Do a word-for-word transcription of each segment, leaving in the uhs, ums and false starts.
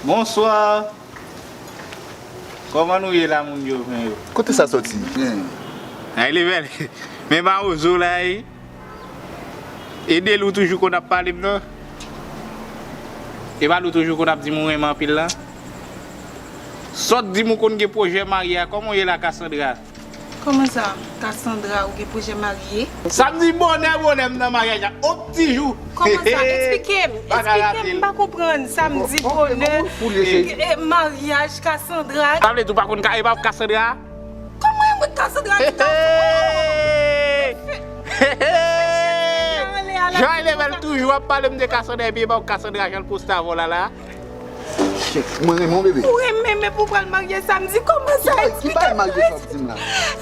Bonswa. Kòman nou ye la, moun yo, men yo? Kote sa soti? Ay, Level. Men mawozo la, e. E de l ou toujou konn ap pale m nan? E pa l ou toujou konn ap di m ou renmen anpil la? Sòt di m ou konn gen pwojè marye a, kòman w ye la, Cassandra? Kòman sa, Cassandra, ou gen pwojè marye? Samdi bonè, bonè, m nan maryaj la. On ti jou. Kòman sa? Eksplike m. Eksplike m, m pa konprann. Samdi bonè, e, maryaj, Cassandra. Sa vle di ou pa konn ka, e pa Cassandra? Kòman e mwen Cassandra ki ta... Jan Level toujou ap pale m de Cassandra, epi e pa Cassandra jan l poste avè w la la. Chèf, mwen renmen w, bebe. Ou renmen, men pou pral marye samdi, kòman sa? Ki pa, ki pa eksplike m. Marye sa w ap di m la?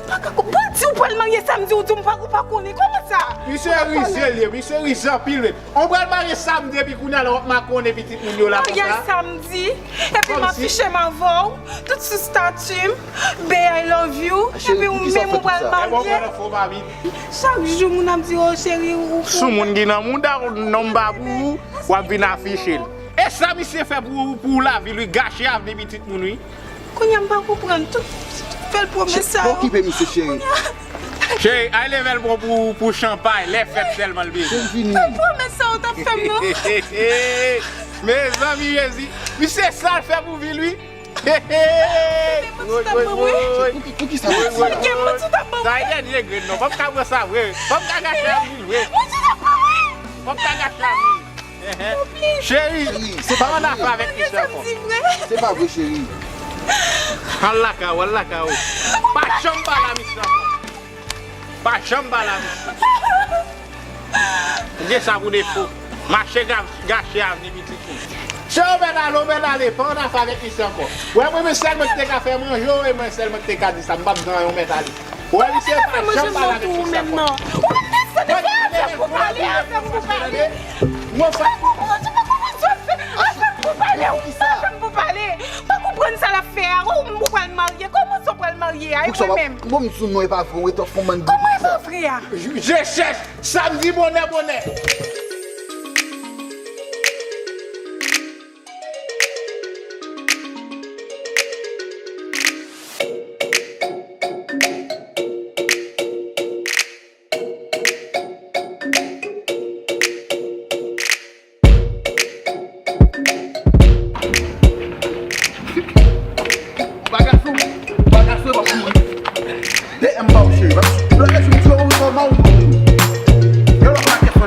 Pa ka konprann, si w pral marye samdi, ou di m pa, ou pa konnen, kòman sa? Misye rize l ye, misye rize anpil menm. Ou pral marye samdi, epi kounye a la w ap makonnen pitit moun yo la konsa? Maryaj samdi, epi m afiche m avè w, tout sou stati m, bae I love you, epi ou menm ou pral marye. Chak jou moun ap di, oh, cheri, ou... Sou moun ki nan mouda w, nonm pa pou ou, w ap vin afiche l. E sa misye fè pou, pou lavi l, wi, gache avni pitit moun, wi. Kounye a m pa konprann tout, tout bèl pwomès sa yo. Pa okipe misye, cheri. Cheri, ay Level bon pou, pou chanpay, lè fèt sèlman l bezwen. Bèl pwomès sa yo t ap fè m, non? Mezanmi Jezi, misye sa l fè pou vi l, wi. Woy, woy, woy. Pou ki, pou ki sa w ap di la? Sa e dènye grenn, non. Fò m ka pran sa vre. Fò m ka gache avni l vre. Fò m ka gache avni l. Cheri, pa ann afè avèk misye ankò. Se pa vre, cheri. Al lakay ou, al lakay ou. Pa janm pale a misye ankò. Pa janm pale a misye. Ou gen sa pou defo. Mache ga-, gache avni pitit ou. Cheri, ou mèt ale, ou mèt ale. Pa ann afè avèk misye ankò. Ou wè, mwen, mwen sèl mwen ki te ka fè manje w, e mwen sèl mwen ki te ka di sa. M p ap di anyen, ou mèt ale. Ou wè, misye pa janm pale avèk misye ankò. Ou mèt desann, e pa afè m pou pale, afè m pou pale. Mwen fè... Pa konprann, ou pa konprann sa w ap fè. Afè m pou pale, ou afè m pou pale. Pa konprann sa l ap fè a. Ou, ou pral marye. Kòman sa w pral marye a? E mwen menm? Bon, m di w non, e pa vre, ou ret ap fè yon bann... Kòman e pa vre a? Je chèch samdi bonè bonè. Bagay sou, bagay sou, e pa pou mwen. De M pa w cheri, bagay sou, bagay sou, m di w, m di w, m di w.